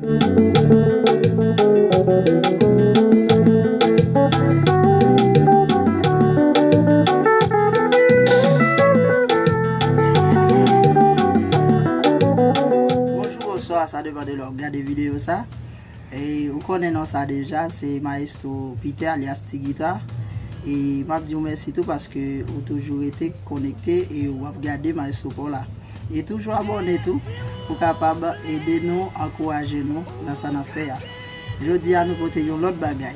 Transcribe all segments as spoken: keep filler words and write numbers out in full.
Bonjou, bonswa, sa depann de lè w ap gade videyo sa. E ou konnen non sa deja, se Maestro Peter alyas Ti Gita. E m ap di w mèsi tou paske ou toujou rete konekte e w ap gade Maestro pa w la. E toujou abòne tou pou kapab ede nou, ankouraje nou nan sa n ap fè a. Jodi a, nou pote yon lòt bagay.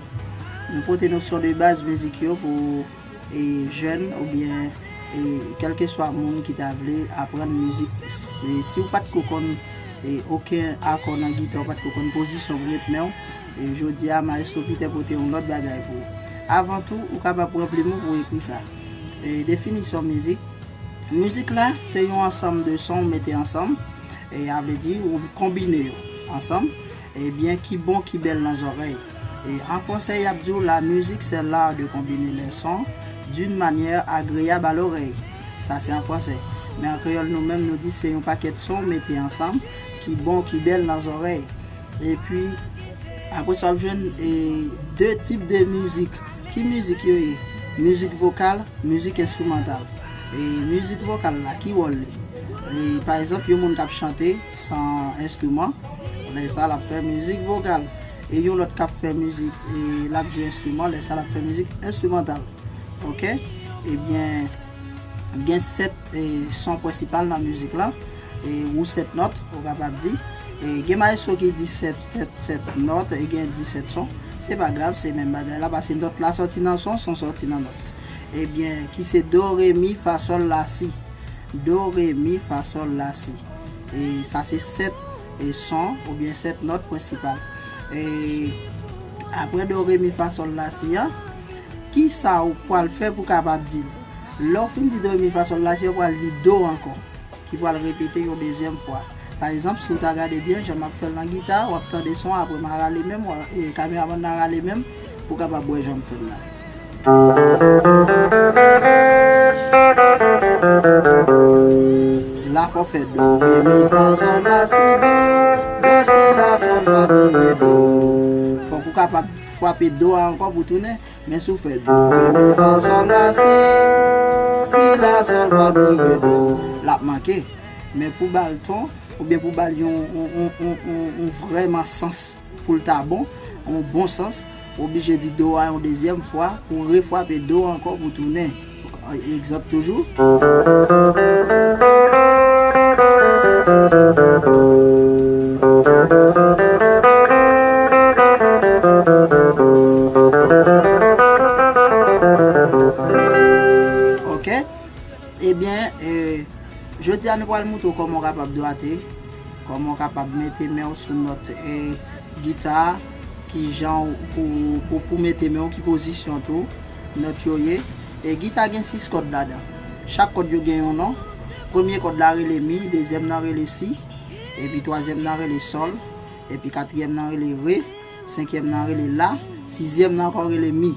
Nou pote nosyon de baz mizik yo pou e, jèn oubyen e, kèlkeswa moun ki ta vle aprann mizik. Si, si w pa t ko konn e, okenn akò nan gita, w pa t ko konn pozisyon pou met men w, e, jodi a, Maestro Peter pote yon lòt bagay pou ou. Avan tou, ou kapab pran plim ou pou w ekri sa. E, definisyon mizik. Mizik la, se yon ansanm de son ou mete ansanm, e, a vle di, ou konbine yo ansanm. Ebyen, ki bon, ki bèl nan zòrèy. E an fransè, y ap di w, la musique, c'est l'art de combiner les sons d'une manière agréable à l'oreille. Sa, se an fransè. Men an kreyòl, nou menm, nou di se yon pakèt son mete ansanm ki bon, ki bèl nan zòrèy. Epi, apre sa, w ap jwenn e, de tip de mizik. Ki mizik yo ye? Mizik vokal, mizik enstrimantal. E mizik vokal la, ki wòl li? E, pa egzanp, yon moun k ap chante san enstriman, lè sa l ap fè mizik vokal. E yon lòt k ap fè mizik, e l ap jwe enstriman, lè sa l ap fè mizik enstrimantal. Oke? Ebyen, gen sèt e, son prensipal nan mizik la, e, ou sèt nòt, ou kapab di. E, gen mayestwo ki di sèt, sèt, sèt nòt, e gen disèt son. Se pa grav, se menm bagay la, paske nòt la sòti nan son, son sòti nan nòt. Ebyen, ki se do, re, mi, fa, sòl, la, si. Do, re, mi, fa, sòl, la, si. E sa se sèt e, son, oubyen sèt nòt prensipal. E apre do, re, mi, fa, sòl, la, si a, ki sa ou pral fè pou kapab di l? Lè w fin di do, re, mi, fa, sòl, la, si, ou pral di do ankò, ki pral repete yon dezyèm fwa. Pa egzanp, si w ta gade byen, jan m ap fè l nan gita, w ap tande son, apre m a rale men m, w a, e, kameramann nan rale men m, pou w kapab wè jan m fè l la. La fò fè do, re, mi, fa, sòl, la, si, do, do, si, la, sòl, fa, mi, re, do. Fòk ou kapab frape do a ankò pou tounen. Men si w fè do, re, mi, fa, sòl, la, si, si, la, sòl, fa, mi, re, do, l ap manke. Men pou ba l ton, oubyen pou ba l yon, yon, yon, yon, yon, yon vrèman sans, pou l ta bon, yon bon sans, ou oblije di do a yon dezyèm fwa, pou refrape do ankò pou tounen. Egzanp toujou. Oke? Ebyen, e, jodi a nou pral montre w kòman w kapab dwate, kòman w kapab mete men w sou nòt, e, gita a, kijan w pou, pou, pou mete men w, ki pozisyon tou nòt yo ye. E gita gen sis kòd ladan. Chak kòd yo gen yon non. Premye kòd la rele mi, dezyèm nan rele si, epi twazyèm nan rele sòl, epi katriyèm nan rele re, senkyèm nan rele la, sizyèm nan ankò rele mi.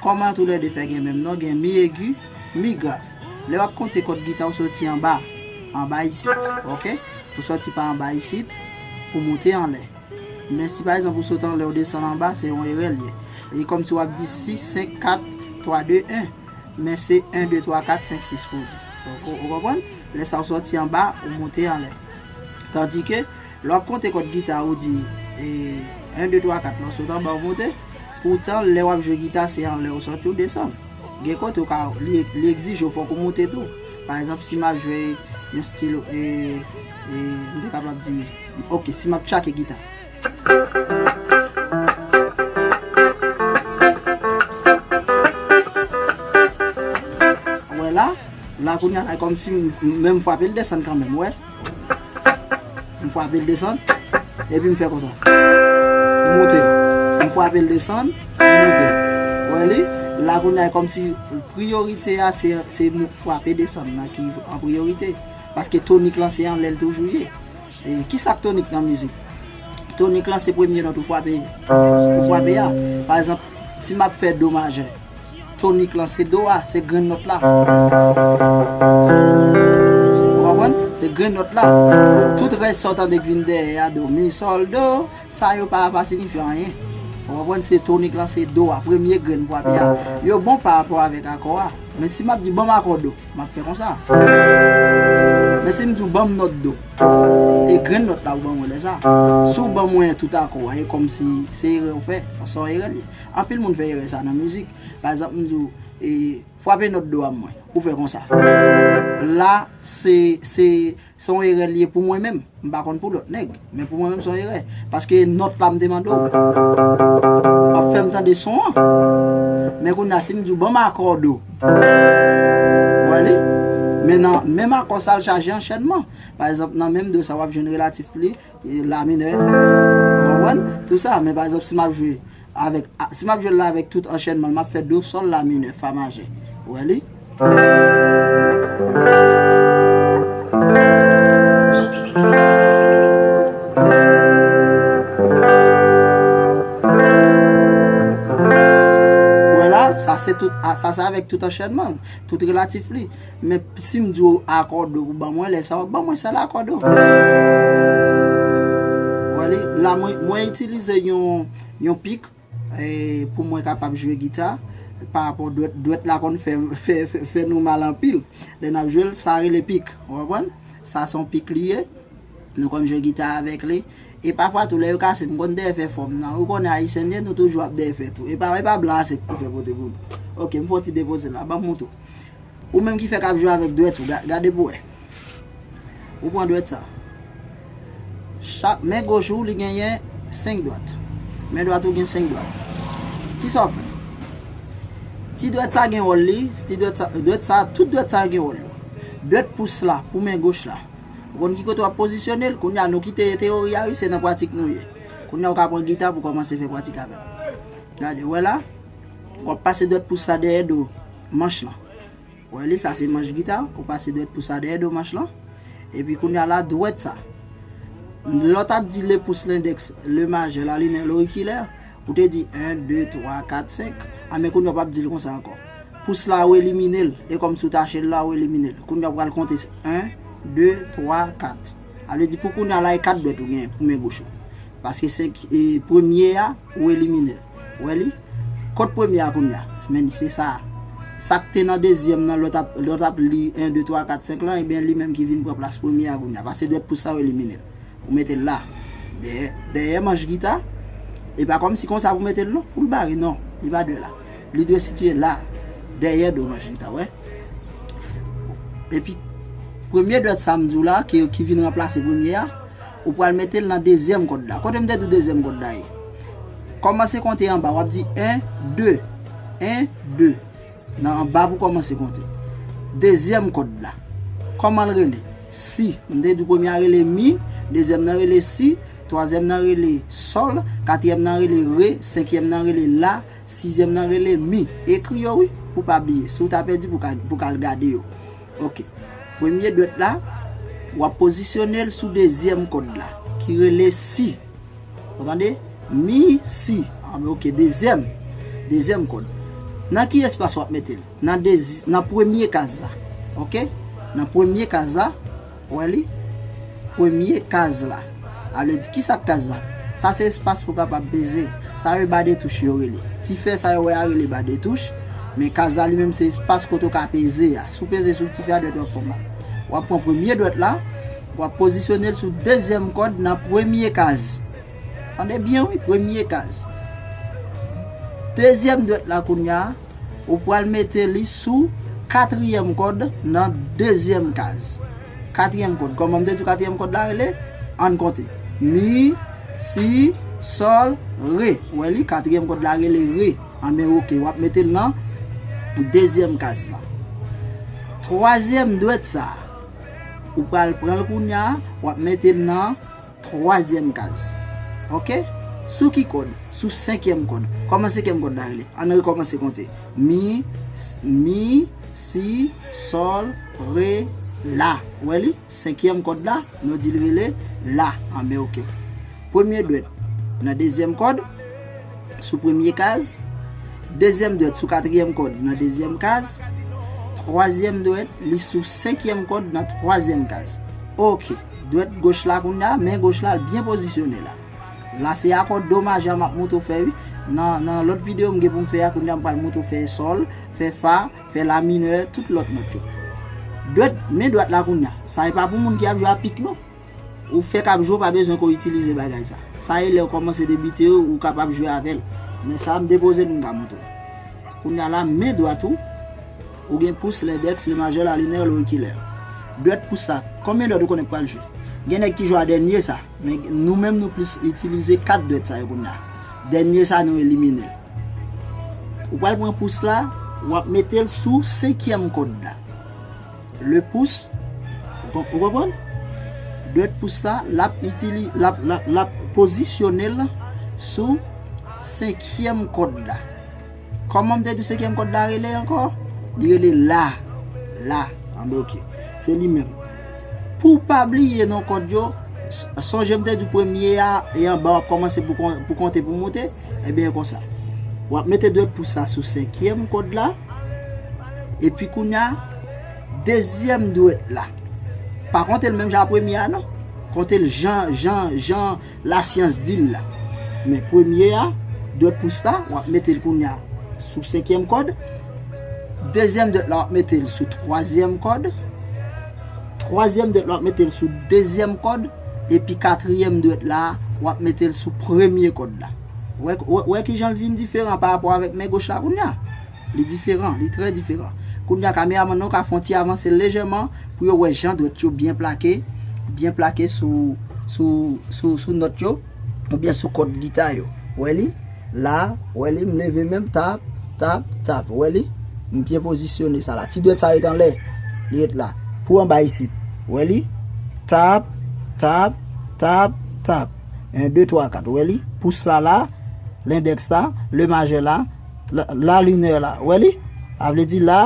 Kòman toulède fè gen menm non? Gen mi egi, mi grav. Lè w ap konte kòd gita, ou soti anba, anba isit, oke? Ou soti pa anba isit, ou monte anlè. Men si pa egzanp ou sot anlè, ou desann anba, se yon erè l ye. E kòmsi w ap di sis, senk, kat, twa, de, en. Men se en, de, twa, kat, senk, sis pou w di. Ou, ou, ou konprann? Lè sa ou soti anba, ou monte anlè. Tandike, lè w ap konte kòd gita, ou di, e, en, de, twa, kat, lè w sot anba, ou monte. Poutan, lè w ap jwe gita, se anlè ou soti, ou desann. Gen kote ou ka, li, li egzije w, fòk ou monte tou. Pa egzanp, si m ap jwe yon stil, e, e, m te kapab di, oke, si m ap tchake gita. Ou wè la, la kounye a la, kòmsi m, m, men m frape l desann kanmenm, ou wè. M frape l desann, epi m fè konsa. M monte. M frape l desann, m monte. Ou wè li? La kounye a, kòmsi priyorite a, se, se m frape desann nan ki an priyorite. Paske tonik lan se anlè l toujou ye. E kisa k tonik nan mizik? Tonik lan se premye nòt ou frape, ou frape a. Pa egzanp, si m ap fè do majè, tonik lan se do a, se grenn nòt la. Ou konprann? Se grenn nòt la. Tout rès sa w tande k vin dèyè a, do, mi, sòl, do, sa yo pa, pa siyifi anyen. Ou konprann? Se tonik lan, se do a, premye grenn frape a. Yo bon pa rapò avèk akò a. Men si m ap di ban m akò do, m ap fè konsa. Men si m di w ban m nòt do, e grenn nòt la ou ban mwen lè sa. Si w ban mwen tout akò a, e kòmsi se erè w fè. Se yon erè l ye. Anpil moun fè erè sa nan mizik. Pa egzanp, m di w, e, frape nòt do a mwen. Ou fè konsa. La, se, se, se yon erè l ye pou mwen menm. M pa konn pou lòt nèg. Men pou mwen menm, se yon erè. Paske nòt la m te mande w, w ap fè m tande son an. Men kounye a, si m di w ban m akò do. Ou wè li? Men nan menm akò sa, l chaje anchènman. Pa egzanp, nan menm do sa, w ap jwenn relatif li, e, la minè. Ou konprann? Tou sa. Men pa egzanp, si m ap jwe avèk, a, si m ap jwe l la avèk tout anchènman l, m ap fè do, sòl, la minè, fa majè. Ou wè li? Ou wè la, sa se tout, a, sa se avèk tout anchènman l, tout relatif li. Men si m di w akò do pou ban mwen, lè sa w ap ban mwen sèl akò do. Ou wè li? La, mwen, mwen itilize yon, yon pik, e, pou mwen kapab jwe gita, pa rapò dwèt, dwèt la konn fè, fè, fè, fè nou mal anpil. Lè n ap jwe l, sa rele pik. Ou konprann? Sa se yon pik li ye. Nou konn jwe gita avèk li. E pafwa tou, lè yo kase, m konn dèyè fè fò m nan. Ou konnen ayisyen n ye, nou toujou ap dèyè fè tou. E pa, e pa blan a sèk pou fè pote pou nou. Oke, m fè yon ti depoze la, ban m montre w. Ou menm ki fèk ap jwe avèk dwèt ou, ga-, gade pou wè. Ou pran dwèt sa. Chak men goch ou, li genyen senk dwèt. Men dwat ou gen senk dwèt. Kisa w fè? Ti dwèt sa gen wòl li, ti dwèt sa, dwèt sa, tout dwèt sa gen wòl yo. Dwèt pous la, pou men goch la. Ou konn ki kote w ap pozisyone l? Kounye a, nou kite teyori a, wi, se nan pratik nou ye. Kounye a, ou ka pran gita pou kòmanse fè pratik avè m. Gade, ou wè la? W ap pase dwèt pous sa dèyè do manch lan. Ou wè li, sa se manch gita, ou pase dwèt pous sa dèyè do manch lan. Epi kounye a la, dwèt sa. Lè w t ap di le pouce, l'index, le majeur, la lunaire, l'auriculaire, ou te di en, de, twa, kat, senk. A, men kounye a w p ap di l konsa ankò. Pous la, ou elimine l. E kòmsi w tache l la, ou elimine l. Kounye a w pral konte en, de, twa, kat. Sa vle di pou kounye a la, e kat dwèt ou genyen pou men goch ou. Paske senk, e, premye a, ou elimine l. Ou wè li? Kot premye a kounye a? Men se sa. Sa k te nan dezyèm nan, lè w t ap, lè w t ap li en, de, twa, kat, senk lan, ebyen, li menm ki vin pran plas premye a kounye a. Paske dwèt pous sa, ou elimine l. Ou mete l la. Dèyè, dèyè manch gita. E pa kòmsi konsa pou mete l non, pou l bare, non. Li pa dwe la. Li dwe sitiye la. Dèyè do manch gita, wè. Epi, premye dwèt sa m di w la, ki, ki vin ranplase premye a, ou pral mete l nan dezyèm kòd la. Kote m te di w dezyèm kòd la ye? Kòmanse konte anba, w ap di en, de. En, de. Nan anba pou kòmanse konte. Dezyèm kòd la. Kòman l rele? Si. M te di w premye a rele mi, dezyèm nan rele si, twazyèm nan rele sòl, katriyèm nan rele re, senkyèm nan rele la, sizyèm nan rele mi. Ekri yo wi, pou pa bliye. Si w ta pèdi pou ka, pou ka al gade yo. Oke. Premye dwèt la, w ap pozisyone l sou dezyèm kòd la, ki rele si. Ou tande? Mi, si. Anben, oke, dezyèm. Dezyèm kòd. Nan ki espas w ap mete l? Nan dezi-, nan premye kaz la. Oke? Nan premye kaz la, ou wè li? Premye kaz la. A vle di, ki sa k kaz la? Sa se espas pou w kapab peze. Sa yo ba de touch yo rele. Ti fè sa yo wè a rele ba de touch. Men kaz la li menm se espas kote w ka peze a. Si w peze sou ti fè a, dwèt w ap fè w mal. W ap pran premye dwèt la, w ap pozisyone l sou dezyèm kòd nan premye kaz. Tande byen wi, premye kaz. Dezyèm dwèt la kounye a, ou pral mete li sou katriyèm kòd nan dezyèm kaz. Katriyèm kòd. Kòman m te di w katriyèm kòd la rele? Ann konte. Mi, si, sòl, re. Ou wè li, katriyèm kòd la rele re. Anben, oke, w ap mete l nan dezyèm kaz la. Twazyèm dwèt sa, ou pral pran l kounye a, w ap mete l nan twazyèm kaz. Oke? Sou ki kòd? Sou senkyèm kòd. Kòman senkyèm kòd la rele? Ann rekòmanse konte. Mi, s-, mi, si, sòl, re, la. Ou wè li? Senkyèm kòd la, nou di l rele la. Anben, oke. Premye dwèt nan dezyèm kòd, sou premye kaz. Dezyèm dwèt sou katriyèm kòd nan dezyèm kaz. Twazyèm dwèt, li sou senkyèm kòd nan twazyèm kaz. Ok, dwèt goch la kounye a, men goch la, l byen pozisyone la. La, se akò do majè m ap montre w fè, wi. Nan, nan lòt videyo m gen pou m fè a, kounye a m pral montre w fè sòl, fè fa, fè la minè, tout lòt nòt yo. Dwèt, men dwèt la kounye a. Sa e pa pou moun ki ap jwe a pik, non. Ou fèk ap jwe, ou pa bezwen ko itilize bagay sa. Sa e lè w kòmanse debite, ou kapab jwe avè l. Men sa, m depoze l, m ka montre w. Kounye a la, men dwat ou, ou gen pous, lendèks, lemajè, lalinè, lorikilè. Dwèt pous la, konbyen dwèt ou konnen k pral jwe? Gen nèg ki jwe a dènye sa, men nou menm nou plis itilize kat dwèt sa yo kounye a. Dènye sa nou elimine l. Ou pral pran pous la, w ap mete l sou senkyèm kòd la. Le pouce, ou kon- ou konprann? Dwèt pous la, l ap itili-, l ap, l ap, l ap pozisyone l sou senkyèm kòd la. Kòman m te di w senkyèm kòd la rele ankò? Li rele la. La. Anben, ok. Se li menm. Pou w pa bliye non kòd yo, s- sonje m te di w premye a e anba w ap kòmanse pou kon- pou konte pou moute, ebyen konsa. W ap mete dwèt pous la sou senkyèm kòd la, epi kounye a, dezyèm dwèt la. Pa konte l menm jan a premye a non. Konte l jan, jan, jan lasyans di l la. Men premye a, dwèt pous la, w ap mete l kounye a sou senkyèm kòd. Dezyèm dwèt la, w ap mete l sou twazyèm kòd. Twazyèm dwèt la, w ap mete l sou dezyèm kòd. Epi katriyèm dwèt la, w ap mete l sou premye kòd la. Wè, wè, wè kijan l vin diferan pa rapò avèk men goch la kounye a? Li diferan, li trè diferan. Kounye a, kameramann nan ka fè yon ti avanse l lejèman pou yo wè jan dwèt yo byen plake, byen plake sou, sou, sou, sou nòt yo, oubyen sou kòd gita yo. Wè li? La, wè li, m leve men m, tap, tap, tap. Wè li? M byen pozisyone sa la. Ti dwèt sa ret anlè, li ret la. Pou anba isit. Wè li? Tap, tap, tap, tap. En, de, twa, kat. Wè li? Pous la la, lendèks la, lemajè la, la, lalinè la. Wè li? A vle di la,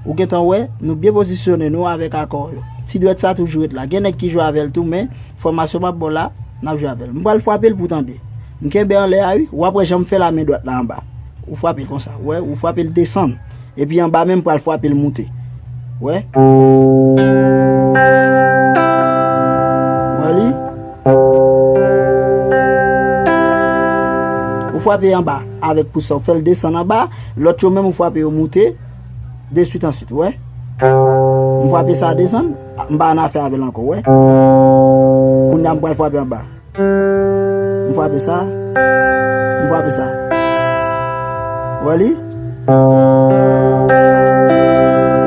ou gentan wè, nou byen pozisyone nou avèk akò yo. Ti dwèt sa toujou ret la. Gen nèg ki jwe avè l tou, men fòmasyon m ap ba w la, n ap jwe avè l. M pral frape l pou w tande. M kenbe anlè a, wi. W ap wè jan m fè la men dwat la anba. Ou frape l konsa. Wè, ou frape l desann. Epi anba menm pral frape l moute. Wè. Wè li. Ou frape anba avèk pous sa, ou fè l desann anba. Lòt yo menm ou frape yo moute. De swit answit, wè. M frape sa desann. M pa annafè avè l ankò, wè. Kounye a m pral frape anba. M frape sa. M frape sa. Wè li?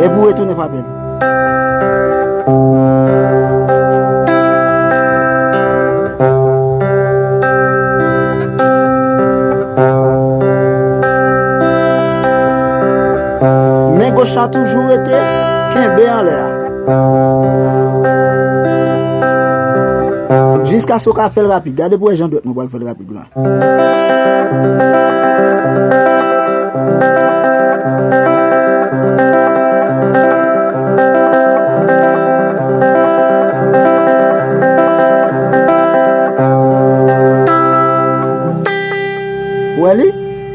Epi w retounen frape l. Men goch la toujou rete kenbe anlè a. Jiskaske w ka fè l rapid. Gade pou wè jan dwèt mwen pral fè l rapid la. Wè li?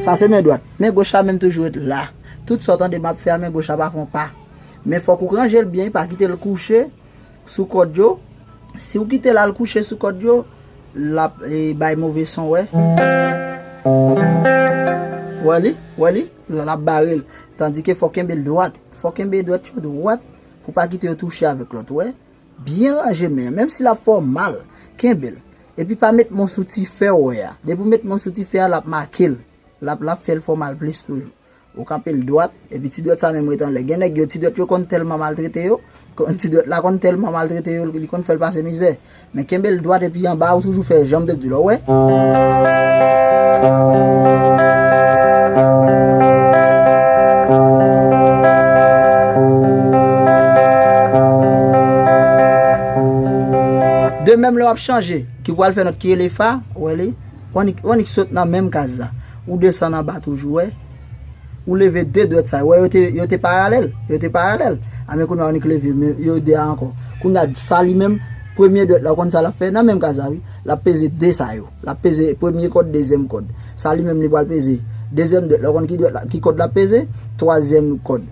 Sa se men dwat. Men goch la menm toujou ret la. Tout sa w tande m ap fè a, men goch la pa fè yon pa. Men fòk ou ranje l byen, pa kite l kouche sou kòd yo. Si w kite l al kouche sou kòd yo, l ap, e, bay move son, wè. Wè li? Wè li? L ap bare l. Tandike fò kenbe l dwat. Fò kenbe dwèt yo dwat pou pa kite yo touche avèk lòt, wè. Byen ranje men an. Menm si l ap fè w mal, kenbe l. Epi pa met men w sou ti fè w wè a. Depi w met men w sou ti fè a, l ap make l. L ap, l ap fè l fè w mal plis toujou. Ou kanpe l dwat, epi ti dwèt sa menm ret anlè. Gen nèg yo, ti dwèt yo konn tèlman maltrete yo, kon- ti dwèt la konn tèlman maltrete yo, li konn fè l pase mizè. Men kenbe l dwat epi anba a, ou toujou fè jan m te di w la, ou wè. De menm lè w ap chanje, ki pral fè nòt ki rele fa, ou wè li, w annik, w annik sot nan menm kaz la. Ou desann anba toujou, wè. Ou leve de dwèt sa yo. Wè, yo te, yo te paralèl. Yo te paralèl. A men kounye a, annik leve men yo de a ankò. Kounye a, sa li menm, premye dwèt la, ou konn sa l ap fè? Nan menm kaz la, wi. L ap peze de sa yo. L ap peze premye kòd, dezyèm kòd. Sa li menm, li pral peze dezyèm dwèt la. Ou konn ki dwèt la, ki kòd l ap peze? Twazyèm kòd.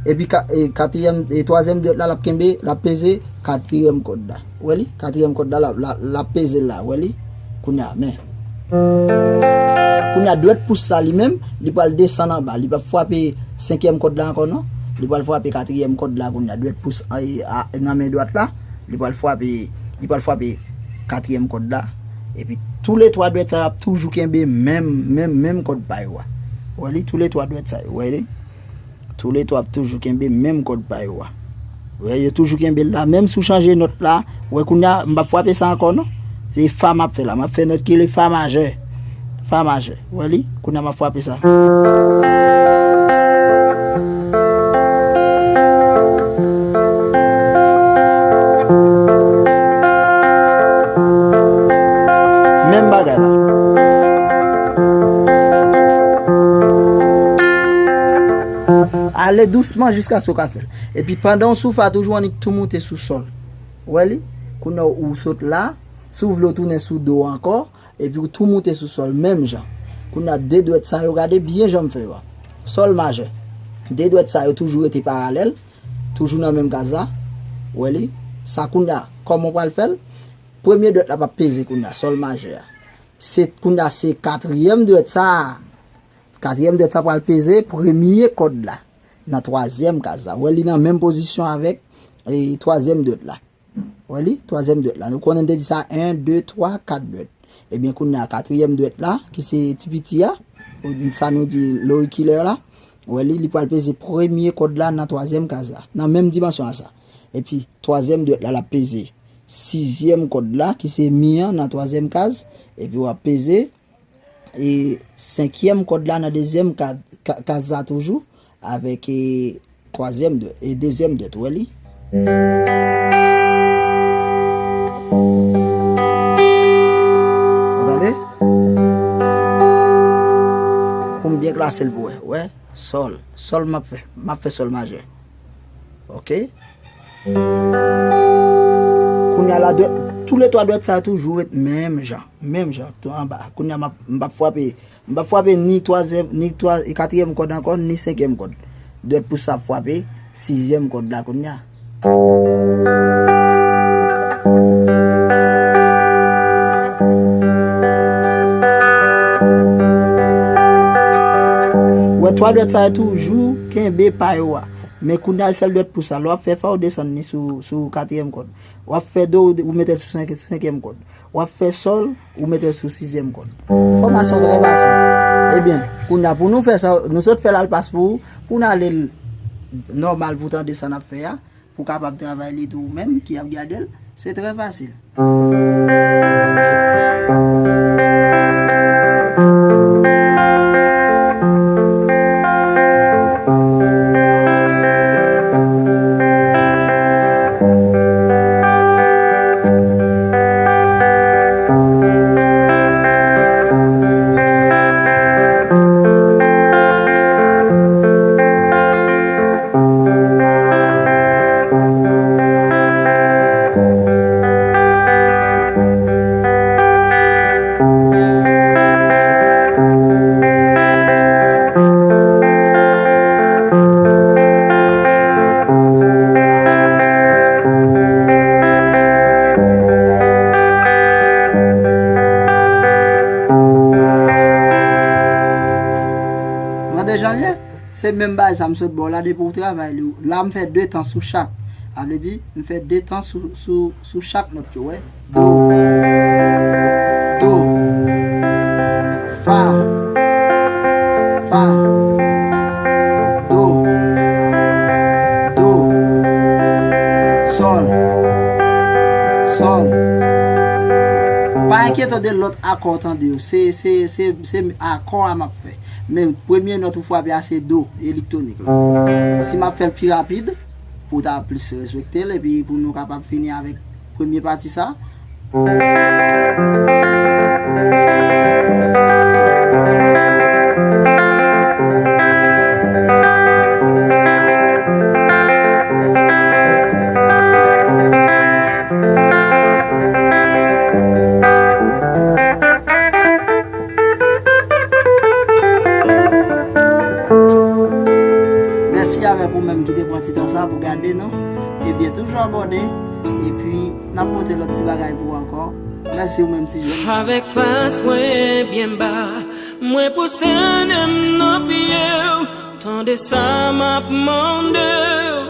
Epi ka, e, katriyèm, e, twazyèm dwèt la, l ap kenbe, l ap peze katriyèm kòd la. Ou wè li? Katriyèm kòd la, l ap, l ap, l ap peze l la. Ou wè li? Kounye a, men. Kounye a, dwèt pous sa li menm, li pral desann anba. Li p ap frape senkyèm kòd la ankò, non. Li pral frape katriyèm kòd la, kounye a, dwèt pous, a, a, nan men dwat la. Li pral frape, li pral frape katriyèm kòd la. Epi, toulètwa dwèt sa yo ap toujou kenbe menm, menm, menm kòd pa yo a. Ou wè li? Toulètwa dwèt sa yo, ou wè li? Toulètwa ap toujou kenbe menm kòd pa yo a. Ou wè, yo toujou kenbe l la. Menm si w chanje nòt la, ou wè kounye a, m p ap frape sa ankò, non. Se fa m ap fè la. M ap fè nòt ki rele fa majè. Fa majè. Ou wè li? Kounye a, m ap frape sa. Menm bagay la. Ale dousman jiskaske w ka fè l. Epi pandan w sou fa, toujou annik tou moute sou sòl. Ou wè li? Kounye a ou sot la, si w vle w tounen sou do ankò, epi w tou moute sou sòl, menm jan. Kounye a de dwèt sa yo, gade byen jan m fè yo a. Sòl majè. De dwèt sa yo toujou rete paralèl, toujou nan menm kaz la. Ou wè li? Sa kounye a, kòman w pral fè l? Premye dwèt la p ap peze kounye a, sòl majè a. Se, kounye a, se katriyèm dwèt sa a. Katriyèm dwèt sa pral peze premye kòd la nan twazyèm kaz la. Ou wè li nan menm pozisyon avèk, e, twazyèm dwèt la. Ou wè li? Twazyèm dwèt la. Nou konnen n te di sa en, de, twa, kat dwèt. Ebyen, kounye a, katriyèm dwèt la, ki se ti piti a, ou sa nou di lorikilè la, ou wè li, li pral peze premye kòd la nan twazyèm kaz la, nan menm dimansyon a sa. Epi, twazyèm dwèt la, l ap peze sizyèm kòd la, ki se mi an nan twazyèm kaz, epi w ap peze e senkyèm kòd la nan dezyèm ka-, ka-, kaz la toujou, avèk, e, twazyèm dwèt, e dezyèm dwèt, ou wè li? Ou tande? Pou m byen klase l pou wè, wè, sòl, sòl m ap fè, m ap fè sòl majè. Oke? Kounye a la, dwèt, toulètwa dwèt sa yo toujou ret menm jan, menm jan, tou anba. Kounye a, m ap, m p ap frape, m p ap frape ni twazyèm, ni twa, katriyèm kòd ankò, ni senkyèm kòd. Dwèt pous sa ap frape sizyèm kòd la kounye a. Wè, twa dwèt sa yo toujou kenbe pa yo a. Men kounye a, sèl dwèt pous sa, lè w ap fè fa, ou desann li sou, sou katriyèm kòd. W ap fè do, ou mete l sou senk, senkyèm kòd. W ap fè sòl, ou mete l sou sizyèm kòd. Fòmasyon trè fasil. Ebyen, kounye a, pou nou fè sa, nou sot fè l al pas pou ou, pou n ale l nòmal pou w tande sa n ap fè a, pou w kapab travay li tou ou menm ki ap gade l, se trè fasil. Tande jan l ye? Se menm bagay sa m sot ba w la, depi w travay li. La, m fè de tan sou chak. Sa vle di, m fè de tan sou, sou, sou chak nòt yo, wè. Do. Do. Fa. Fa. Do. Do. Sòl. Sòl. Pa enkyete w de lòt akò w tande yo. Se, se, se, se akò a m ap fè. Men premye nòt ou frape a se do elektwonik la. Si m ap fè l pi rapid, pou w ta plis respekte l, epi pou nou kapab fini avèk premye pati sa. Men Mèsi avèk ou menm ki te pran ti tan sa pou gade nou. Ebyen, toujou abòne. Epi, n ap pote lòt ti bagay pou ou ankò. Mèsi ou menm, ti jèn. Avèk fas mwen byen ba, mwen pwostène m nan pye w. Tande sa m ap mande.